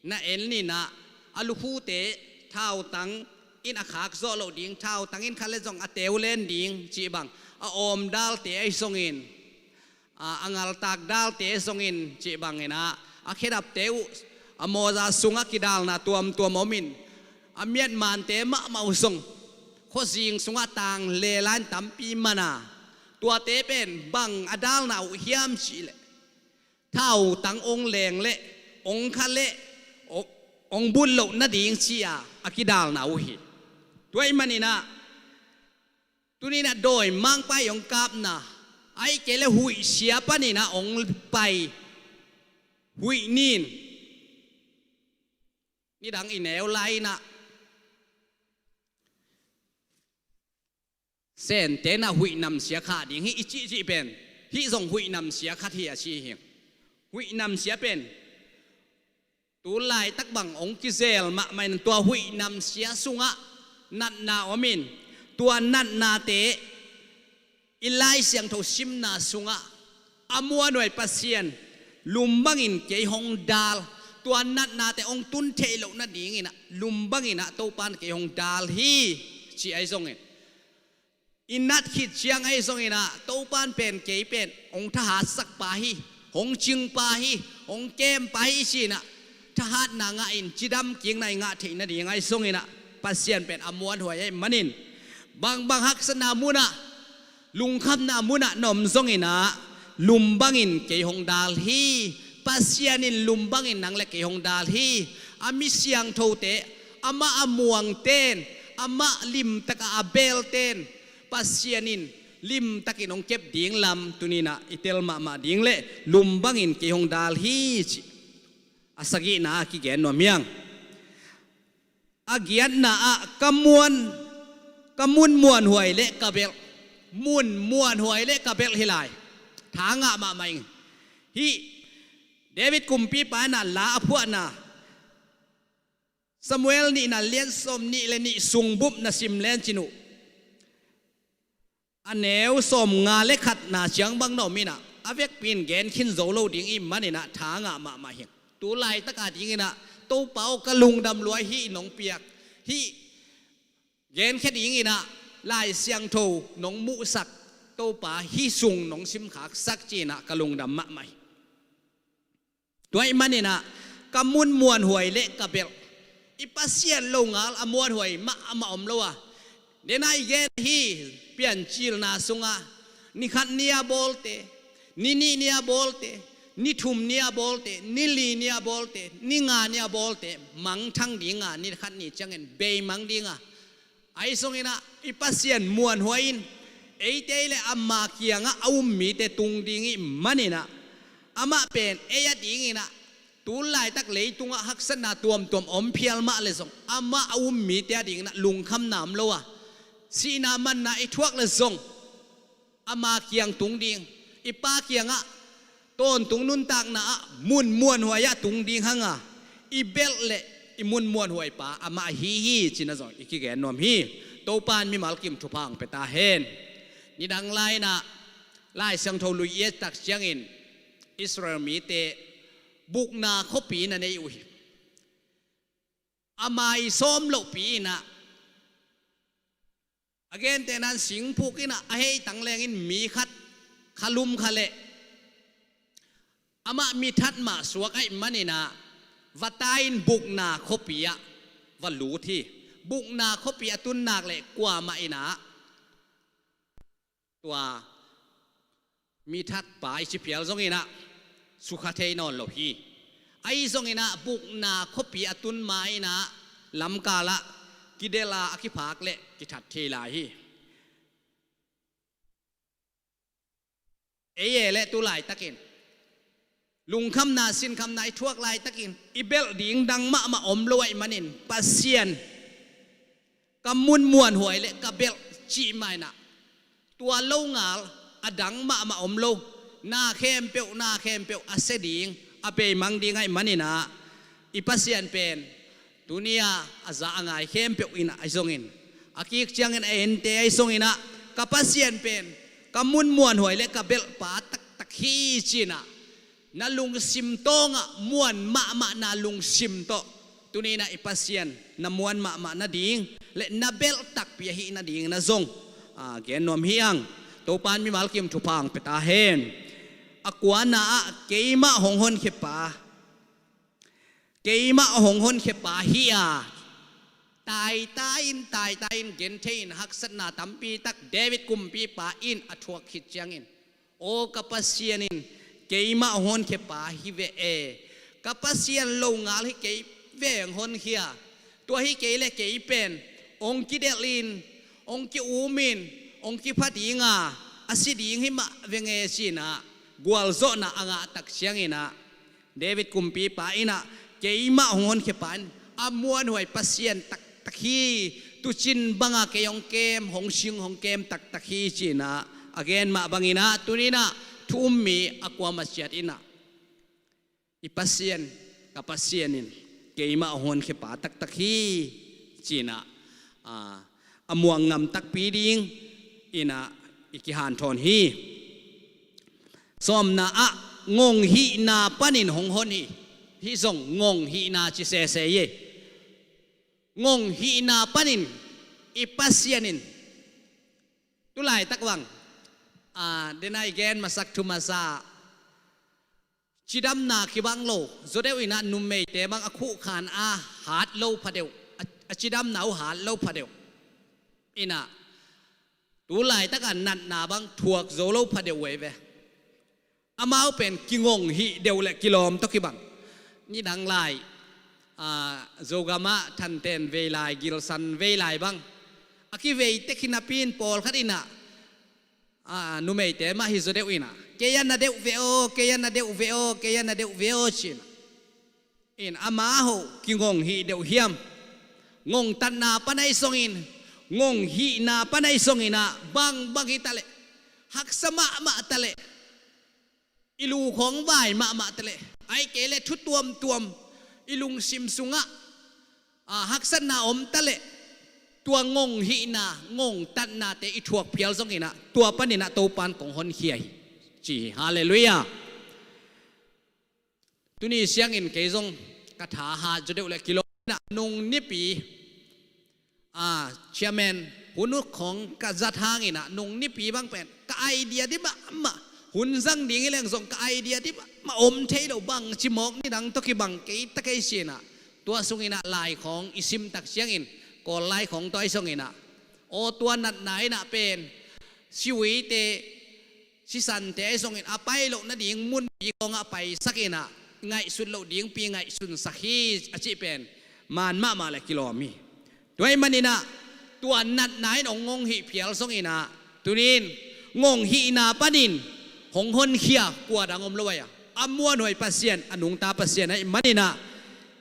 na en in ah, a lukhute thautang in a khak zawh loh ding, thautang in khat le zong a teu len ding cih bang, a awm dalte ahi zongin, a, a ngaltak dalte zongin cih bangin ah, a khedapte uh, a mawza sungah kidalna tuamtuam om in, a miatmante mahmah uh zong khuazing sungah tang le lai-in tampi man a, tuate pen bang a dalna uh hiam cih leh, thautang hong leng leh, hong kha leh, hong, hong bun loh nading ci-a a kidalna uh hi. Tua ahih manin ah, tuni-in ah dawimangpa in hong kapna, ahih kei leh huihsia panin ah hong pai, huih nin, nidang i neu lai-in ah Sente in ah huih namsia khah ding hi i cihcih pen, hih zong huih namsia khat hi a ci hi. Huih namsia pen tu laitak bang hong kizel mahmah in tua huih namsia sungah natna om in, tua natnate i Lai Siangtho simna sungah a muanhuai Pasian lum bangin kei hong dal, tua natnate hong tun theih loh nadingin ah lum bangin ah Topa in kei hong dal hi, ci ahi zongin, i nat khit ciang ahi zongin ah Topa in pen kei pen hong thahatsak pa hi, hong cing pa hi, hong kem pa hi ci-in ah thahatna ngah in cidam kikna i ngah theih nading ahi zongin ah Pasian pen a muanhuai ahih manin, bangbang haksatna munah, lungkhamna munah na om zongin ah lum bangin kei hong dal hi. Pasian in lum bangin nang le kei hong dal hi. A mi siangthote, amah a muangten, amah limtaka a belten Pasian in limtakin hong kep ding lam tuni-in ah i tel mahmah ding le lum bangin kei hong dal hi, ci a sagihna a kigen nuam hi hang. A giatna ah ka muan, ka mun muanhuai le ka belh, mun muanhuai le ka belh hi lai. Tha ngah mahmah ing. Hih David kumpipa in ah la a phuahna Samuel nihna lian sawm nih le nih sung bup na sim lencin uh, a neu sawm nga le khatna ciang bang na om in ah a vekpi in gen khin zo lo ding ahih manin ah tha ngah mahmah hi ing. Tu laitak a dingin ah Topa aw, ka lungdam lua, hih nong piak, hih genkhia dingin ah Lai Siangtho nong muhsak, Topa hih sung nong simkhaksak ci-in ah ka lungdam mahmah hi. Tua ahih manin ah ka mun muanhuai le ka belh, i Pasian longal a muanhuai mahmah om lo a, den a i gen hi, Piancilna sungah ni khat ni a bawlte, ni nih ni a bawlte, ni thum ni a bawlte, ni li ni a bawlte, ni nga ni a bawlte mangthang ding a, ni khat ni ciangin beimang ding a, ahi zongin ah i Pasian muanhuai in eite le ama kiangah a um mite tung ding ahih manin ah, amah pen ei a dingin ah tu laitak leitungah haksatna tuamtuam om phial mah le zong, amah a um mite a dingin ah lungkhamna om lo a, sihna manna i thuak le zong ama kiang tung ding, i Pa kiangah tawntung nuntakna ah mun muanhuai ah tung ding hang a, i belh le i mun muanhuai pa amah ahi hi, ci-in ah zong i kigen nuam hi. Topa in mimal kim thupha hong pia ta hen. Nidang lai-in ah Lai Siangtho lui i et tak ciangin Israel mite bukna khuapi na nei uh hi. A mai sawm lohpi in ah a gentehna in singphuk in ah a heitang lengin mi khat kha lum kha leh amah mi that mah suak ahih manin ah va tai-in bukna khuapi ah va lut hi. Bukna khuapi a tun nak leh kuamah in ah tua mi thatpa i ci phial zongin ah sukha thei nawn lo hi. Ahi zongin ah bukna khuapi a tun ma-in ah lamkal ah kidelh a, a kiphak leh kithat thei lai hi. Ei e le tu laitakin lungkhamna sinkhamna i thuak laitakin i belh ding dang mahmah om lo ahih manin Pasian ka mun muanhuai le ka belh cih mah in ah tua longal a dang mahmah om lo, na khempeuh, na khempeuh a sia ding, a beimang ding ahih manin ah i Pasian pen tuni-a a za a ngai khempeuh in ah ahi zongin a kik ciangin a ente ahi zongin ah ka Pasian pen ka mun muanhuai le ka belhpa taktak hi ci-in ah na lungsim tawngah muan mahmah na lungsim tawh tuni-in ah i Pasian na muan mahmah nading le na belh takpi ahih nadingin ah zong a gen nuam hi hang. Topa in mimal kim thupha hong pia ta hen. A kuana ah keimah hong honkhia pa, keimah hong honkhia pa hi a, taita in, taita in genthei in haksatna tampi tak David kumpipa in a thuak khit ciangin, aw ka Pasian in keimah hong honkhia pa hi ve e, ka Pasian longal hi kei ve hong honkhia, tua hi kei le kei pen hong kidelh in, hong ki-um in, hong kipha ding a, a si ding hi mah veng e ci-in ah gualzawhna a ngah tak ciangin ah David kumpipa in ah keimah hong honkhia pa in a muanhuai Pasian taktak hi, tucin banga kei hong kem, hong sing hong kem taktak hi ci-in ah a gen mah bangin ah tuni-in ah thu um mi a kuamah ciat in ah i Pasian ka Pasian in keimah hong honkhia pa taktak hi, ci-in ah, a, a muang ngam takpi ding in ah i kihanthawn hi. Sawmna ah, ngong hihna panin hong hon hi. Hih zong ngong hihna ci sese hi. Ngong hihna panin i Pasian in, tu laitak bang, a, den a i gen masak thu masa, cidamna kibang lo, zaw deuh in ah numeite bang a khuhkhan a hat lo pha deuh, a, a cidamna uh hat lo pha deuh in ah, tu laitak a natna bang thuak zo lo pha deuh uh ei ve. Amau pen kingong hih deuh le kilawm tawh kibang. Nidang lai, a, Zogam ah thanten vei lai, gilsan vei lai bang a kivei tek hi napi in pawlkhat in ah, a, numeite mah hi zaw deuh in ah, kei a na deuh ve aw, kei a na deuh ve aw, kei a na deuh ve aw, ci-in ah. In, amau kingong hih deuh hiam? Ngongtatna pan ahi zongin, ngong hihna pan ahi zongin ah, bangbang hi taleh, haksa mahmah taleh, i lu khawng vai mahmah taleh, ahih kei leh thu tuamtuam i lungsim sungah, a, haksatna om taleh, tua ngong hihna, ngongtatnate i thuak phial zongin ah, tua panin ah Topan kong honkhia hi, ci hi. Halleluiah. Tuni siangin kei zong ka tha hat zaw deuh le kilawm in ah, nung nipi, a, chairman hun uh khawng ka zat hangin ah, nung nipi bang pen ka idea dih mahmah, hun zang ding hi leng zong ka idea dih mahmah om thei lo, bangci mawk nidang tawh kibang kei ta kei si-in ah, tua sungin ah lai khawng i sim tak siangin, Kawl lai khawng tawh ahi zongin ah, aw, tua natna in ah pen siuite, sisante ahi zongin a pai loh nading munpi khawngah paisak in ah, ngaihsut loh dingpi ngaihsunsak hi, a cih pen man mahmah le kilawm hi. Tua ahih manin ah, tua natna in hong ngong hih phial zongin ah, tuni-in ngong hihna panin hong honkhia kua dang om lo ai a, a muanhuai Pasian, a nungta Pasian ahih manin ah,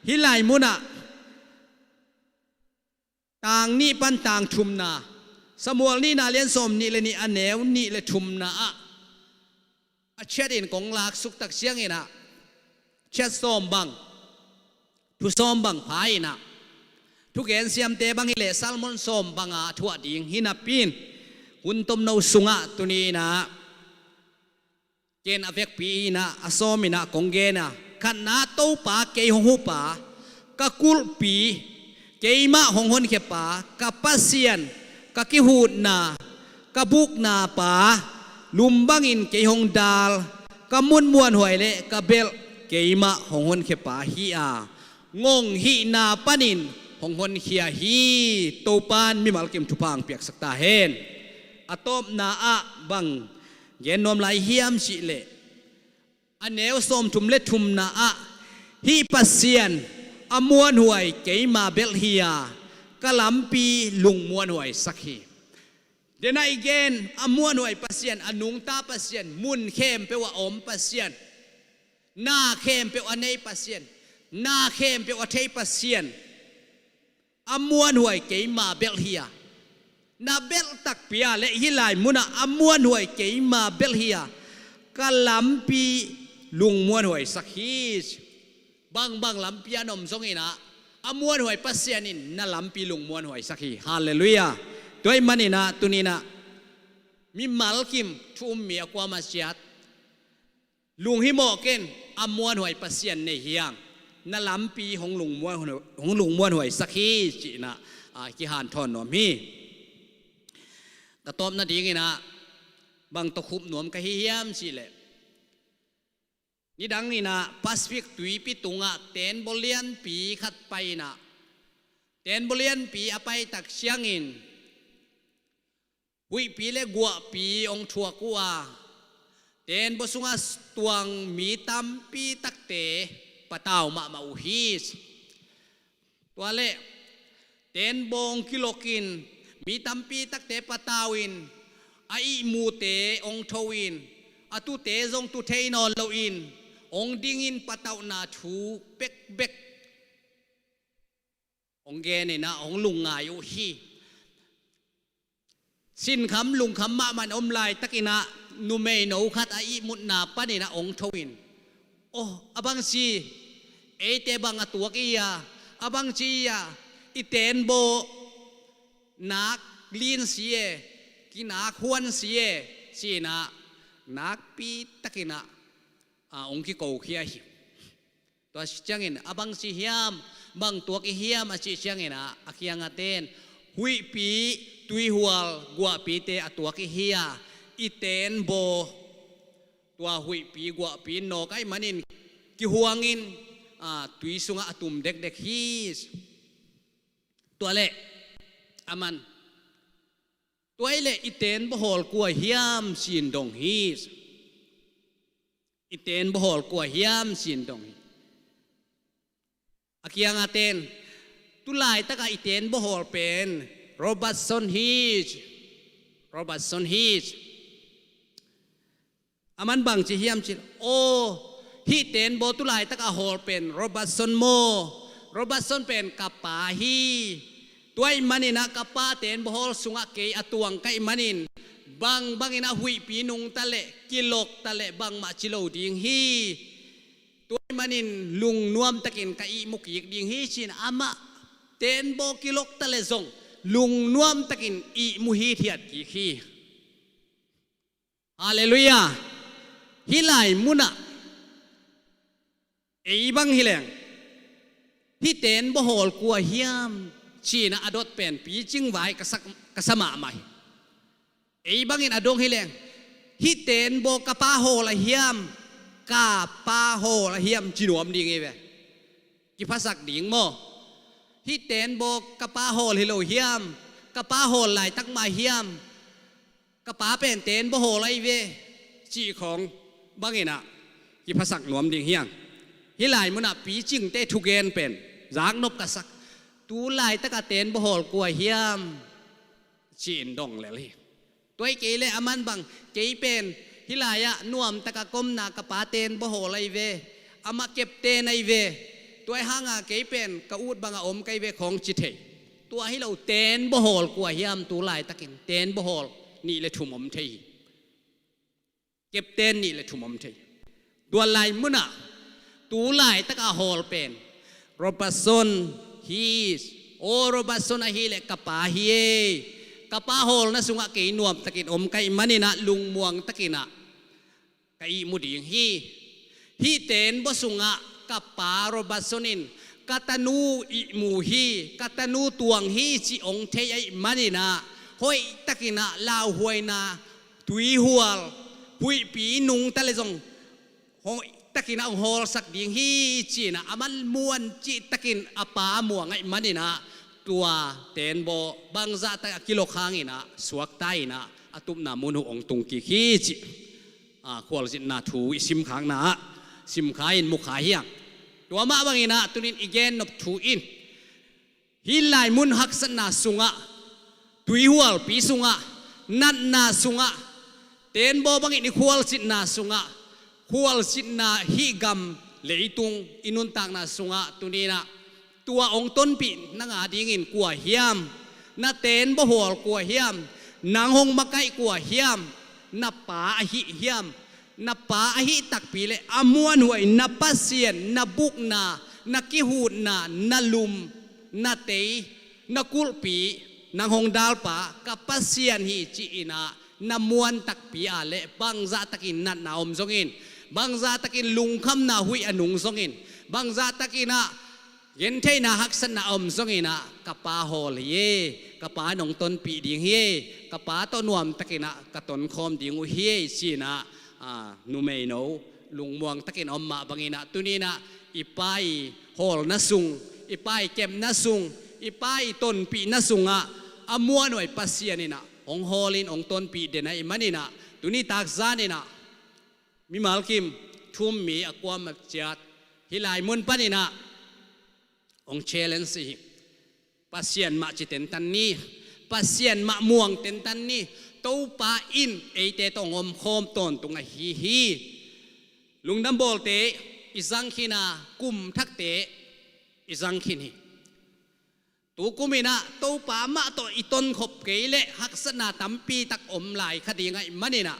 hih lai munah tang nih pan tang thumna, Samuel nihna lian sawmnih le nih, a neu nih le thumna ah, a chiat in kong laksuk tak siangin ah, chiat sawm bang, thu sawm bang pha in ah, thugen siamte bang hi leh sermon sawm bang a thuah ding hi napi in, hun tomno sungah tuni in ah ken a vekpi in ah, a sawm in ah kong gen a, khatna, Topa kei hong hupa, ka kulhpi, keimah hong honkhia pa, ka Pasian, ka kihutna, ka bukna pa, lum bangin kei hong dal, ka mun muanhuai le ka belh, keimah hong honkhia pa hi a, ngong hihna panin hong honkhia hi. Topan mimal kim thupha hong piaksak ta hen. A tawpna ah bang gen nuam lai hiam cih leh, a neu sawmthum le thumna ah, hih Pasian a muanhuai keima belh hi a, ka lampi lungmuanhuaisak hi. Den a i gen, a muanhuai Pasian, a nungta Pasian, mun khempeuh a om Pasian, na khempeuh a nei Pasian, na khempeuh a thei Pasian, a muanhuai keima belh hi a, na belh takpi a le hih lai munah a muanhuai keima belh hi a, ka lampi lungmuanhuaisak hi. Bangbang lampi a na om zongin ah, a muanhuai Pasian in na lampi lungmuanhuaisak hi. Halleluiah. Tua ahih manin ah, tuni in ah, mimal kim thu um mi a kuamah ciat lunghimawh ken, a muanhuai Pasian nei hi hang, na lampi hong lungmuan, hong lungmuanhuaisak hi, ci-in ah, a, kihanthawn nuam hi. Ka tawp nadingin ah, bang tawh khup nuam ka hi hiam cih leh, nidang in ah Pacific tuipi tungah tenbaw lianpi khat pai in ah, tenbaw lianpi a pai tak ciangin, huihpi le guahpi hong thuak uh a, tenbaw sungah tuang mi tampi takte patau mahmah uh hi. Tua leh tenbaw hong kilokin, mi tampi takte patau in, a ihmute hong tho in, a tute zong tu thei nawn loin, hong dingin patauhna thu bekbek hong gen in ah, hong lungngai uh hi. Sinkham lungkham mahmah in om laitakin ah, numeino khat a ihmutna panin ah hong tho in, "Aw, a bang si, Eite bang a tuak i hia, a bangci i hia, i tenbaw nak lin si e, kinak huan si e, ci-in ah nakpi takin ah, a, hong kikokhia hi. Tua ciangin a bangci hiam, bang tuak i hiam a cih ciangin ah a kiangah ten huihpi, tuihual, guahpite a tuak i hia, i tenbaw tua huihpi guahpi nawk ahih manin kihuangin, a, tui sungah a tum dekdek hi. Tua leh aman, tua ahih leh i tenbaw hawl kua hiam ci-in dong hi. I tenbaw hawl kua hiam ci-in dong hi. A kiangah ten, tu laitakah i tenbaw hawl pen Robertson hi. Robertson hi. Aman bangci hiam cih leh, aw, hih tenbaw tu laitakah hawl pen Robertson maw? Robertson pen ka pa hi. Tua ahih manin ah ka pa tenbaw hawl sungah kei a tuang ka hih manin, bangbangin ah huihpi nungta leh kilokta leh bangmah ci lo ding hi. Tua ahih manin lungnuamtakin ka ihmu kik ding hi, ci-in amah tenbaw kilokta leh zong lungnuamtakin ihmu hithiat kik hi. Halleluiah. Hih lai munah ei bang hi leng, hih tenbaw hawl kua hiam, ci-in ah a dot pen picing vai ka sak, ka sa mahmah hi. Ei bangin a dong hi leng, hih tenbaw ka pa hawl a hiam, ka pa hawl a hiam ci nuam ding hi ve. Kiphasak ding maw? Hih tenbaw ka pa hawl hi lo hiam, ka pa hawl laitak mah hiam, ka pa pen tenbaw hawl ahi ve, cih khawng bangin ah kiphasak nuam ding hi hang. Hih lai munah picingte thugen pen zaknop ka sak. Tu laitakah tenbaw hawl kua hiam, ci-in dong lel hi. Tua hi kei leh aman bang, kei pen hih lai-ah nuamtaka ka omna ka pa tenbaw hawl ahi ve, amah captain ahi ve, tua ahih hanga kei pen ka ut banga om ka hi ve khawng ci thei. Tua hi lo, tenbaw hawl kua hiam, tu laitakin tenbaw hawl nih le thum om thei hi. Captain nih le thum om thei. Tua lai munah tu laitakah hawl pen Robertson hi. Aw, Robertson ahih leh ka pa hi e. Ka pa hawlna sungah kei nuamtakin om ka hih manin ah, lungmuang takin ah ka ihmu ding hi. Hih tenbaw sungah ka pa Robertson in ka tanu ihmu hi, ka tanu tuang hi cih hong thei ahih manin ah, hoihtakin ah lauhuaina, tuihual, huihpi nungta leh zong hoihtakin ah hong hawlsak ding hi, ci-in ah aman muan cihtakin a pa muang ahih manin ah, tua tenbaw bangzahtak a kilok hangin ah suakta in ah a tupna mun uh hong tung kik hi, cih, a, khualzinna thu i simkhakna ah simkha in mukha hi hang. Tua mah bangin ah tuni-in i gennop thu in, hih lai mun haksatna sungah, tuihualpi sungah, natna sungah, tenbaw bangin i khualzinna sungah, khualzinna hih gam leitung i nuntakna sungah tuni-in ah tua hong tonpih nang a dingin kua hiam, na tenbaw hawl kua hiam, nang hong makaih kua hiam, na pa ahi hiam, na pa ahi takpi leh a muanhuai, na Pasian, na bukna, na kihutna, na lum, na tei, na kulhpi, nang hong dalpa ka Pasian hi ci-in ah na muan takpi a leh, bangzahtakin natna om zongin, bangzahtakin lungkhamna huih a nung zongin, bangzahtakin ah gentheihna haksatna a om zongin ah, ka pa hawl hi e, ka pa in hong tonpih ding hi e, ka pa tawh nuamtakin ah ka tonkhawm ding uh hi e, ci-in ah, a, numeino lungmuang takin a om mah bangin ah, tuni-in ah i pa i hawlna sung, i pa i kepna sung, i pa i tonpihna sungah a muanhuai Pasian in ah hong hawlin hong tonpih den ahih manin ah, tuni takzan in ah mimal kim thum mi a kuamah ciat hih lai mun panin ah hong challenge hi. Pasian mah ci tentan ni. Pasian mah muang tentan ni. Topa in eite tawh hong omkhawm tawntung ahi hi. Lungdam Bawlte i zang khin a, kum thakte i zang khin hi. Tu kum in ah Topa mah tawh i tonkhop kei leh haksatna tampi tak om lai kha ding ahih manin ah,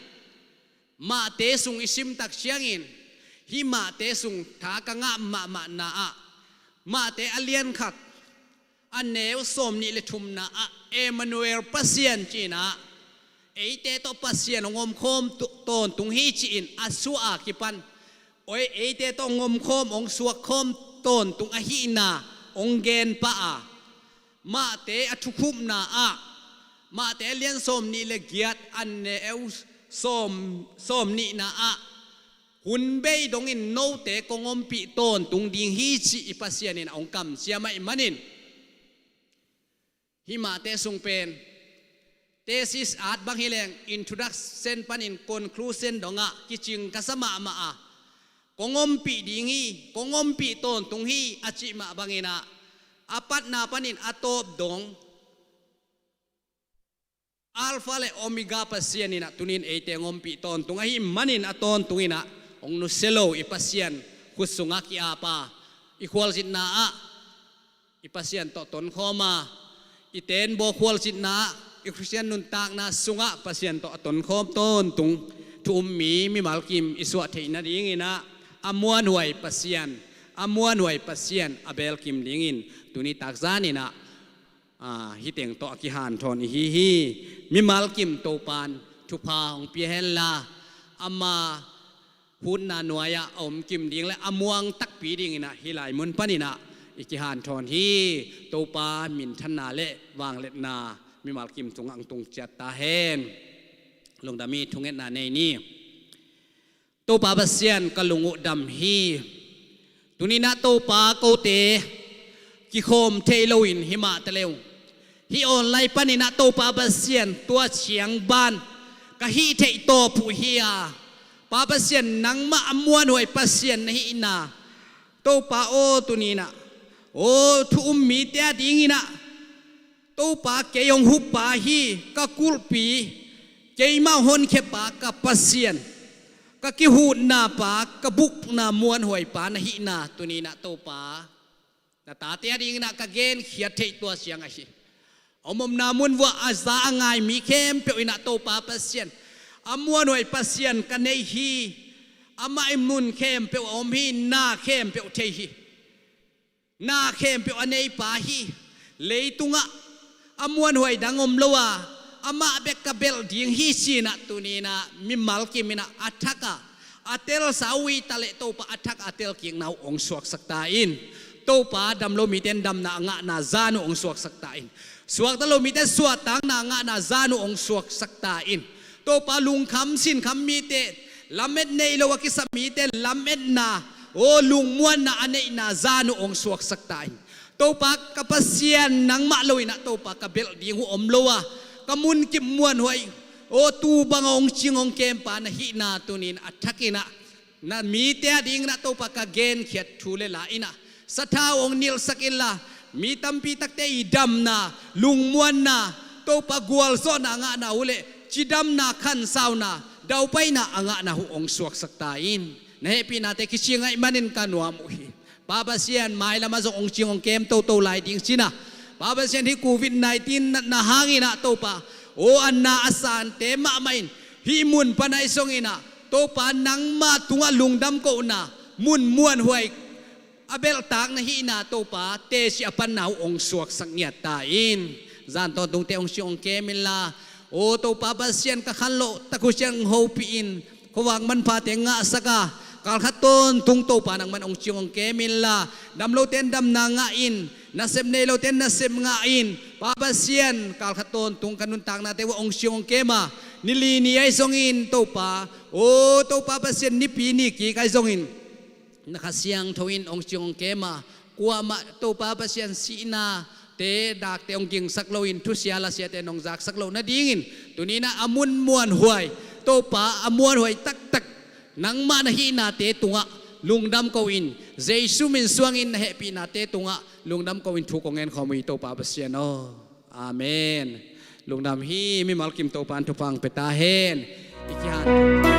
Matthai sung i sim tak ciangin, Hih Mate sung tha ka ngah mahmahna ah, Mate a lian khat, a neu sawm nih le thumna ah, Emmanuel Pasian cihna ah, eite tawh Pasian hong omkhawm tu- tawntung hi ci-in a suah a kipan, oi, eite tawh hong omkhawm, hong suakkhawm tawntung ahihna hong gen pah a, Mate a thukhupna ah, Mate a lian sawm nih le giat, a neu sawm, sawm nihna ah, hun bei dongin note kong ompih tawntung ding hi cih i Pasian in a hong kamciam ahih manin, hih Mate sung pen thesis at bang hi leng introduction panin conclusion dongah kicing ka sa mahmah a, kong ompih ding hi, kong ompih tawntung hi a cih mah bangin ah, a patna panin a tawp dong Alpha le Omega Pasian in ah tunin eite hong ompih tawntung ahih manin a tawntungin ah hong nusia lo i Pasian khut sungah ki-ap a, i khualzinna ah i Pasian tawh tonkhawm a, i teenbaw khualzinna ah, i Khristian nuntakna sungah Pasian tawh a tonkhawm tawntung thu um mi mimal kim i suah theih nadingin ah, a muanhuai Pasian, a muanhuai Pasian a belkim dingin tuni takzan in ah, aa, hih teng tawh a kihanthawn i hi hi. Mimal kim Topa'n thupha hong pia henla, ama hutna nuai-ah a om kim ding le a muang takpi dingin ah hih lai mun panin ah i kihanthawn hi. Topa minthanna le vangliatna mimal kim tungah hong tung ciat ta hen. Lungdam hi. Thungetna nei ni. Topa Pasian, ka lung uh dam hi. Tuninah Topa, kote kikhawm thei loin himah ta leu, hih online paninah Topa Pasian, tua ciang ban ka hih theih tawp uh hi a, Pa Pasian, nangmah a muanhuai Pasian na hihna, Topa aw, tuninah, aw, thu um mite a dinginah Topa, kei hong hupa hi, ka kulhpi, keimah hong honkhiapa, ka Pasian, ka kihutnapa, ka bukna muanhuaipa na hihna tuninah Topa, na tate a dinginah ka genkhiat theih tua ciang ahi. A omna mun vuah a za a ngai mi khempeuh inah Topa Pasian, a muanhuai Pasian ka nei hi. Amah in mun khempeuh a om hi, na khempeuh thei hi. Na khempeuh a neipa hi. Leitungah a muanhuai dang om lo a, amah bek ka belh ding hi cinah tuninah mimal kiminah a thak a, a telsa uh hi taleh Topa a thak a telkikna uh hong suaksak ta in. Topa, dam lo mite in damna a ngahna zan uh hong suaksak ta in. Suakta lo mite suahtakna a ngahna zan uh hong suaksak ta in. Topa, lungkham sinkham mite, lamet nei lo a kisa mite lametna, aw, lungmuanna a neihna zan uh hong suaksak ta in. Topa, ka Pasian, nangmah loinah Topa ka belh ding uh om lo a, ka munkip muanhuai, aw, tu banga hong cing hong kempa na hihna tunin a thakinah na mite a dinginah Topa ka genkhiat thu le la inah sathau hong nilhsak inla, mi tampi takte i damna, lungmuanna, Topa gualzawhna a ngahna uh le cidamna, khansauna, daupaina a ngahna uh hong suaksak ta in. Na hehpihnate kici ngaih manin ka nuam uh hi. Pa Pasian, mailamah zong hong cing hong kem toto lai ding cinah, Pa Pasian, hih covid nineteen natna hanginah Topa, aw, a na a sante mahmah in hih mun pan ahi zonginah Topa, nangmah tungah lungdam kohna mun muanhuai a belhtak na hihna Topa, teci a panna uh hong suaksak ngiat ta in. Zan tawntungte hong cing hong kem inla, aw, Topa Pasian, ka khanlawh tak uh ciang hopih in, khuavak manphate ngahsak a, kalkhat tawntung Topa nangman hong cing hong kem inla, damlote in damna ngah in, nasep neilote in nasep ngah in. Pa Pasian, kalkhat tawntung ka nuntaknate uh hong cing hong kem a, ni li ni ahi zongin Topa, aw, Topa Pasian, nipi ni kik ahi zongin na Kha Siangtho in hong cing hong kem a, kuamah Topa Pasian sihnate dakte hong gingsak loin thusia lasiate nong zaksak loh nadingin tuninah a mun muanhuai, Topa, a muanhuai taktak nangmah na hihnate tungah lungdam ko-in, Jesu min suangin na hehpihnate tungah lungdam ko-in thu kong ngen khawm uh hi, Topa Pasian aw. Amen. Lungdam hi. Mimal kim Topa in thupha hong pia ta hen. I kihan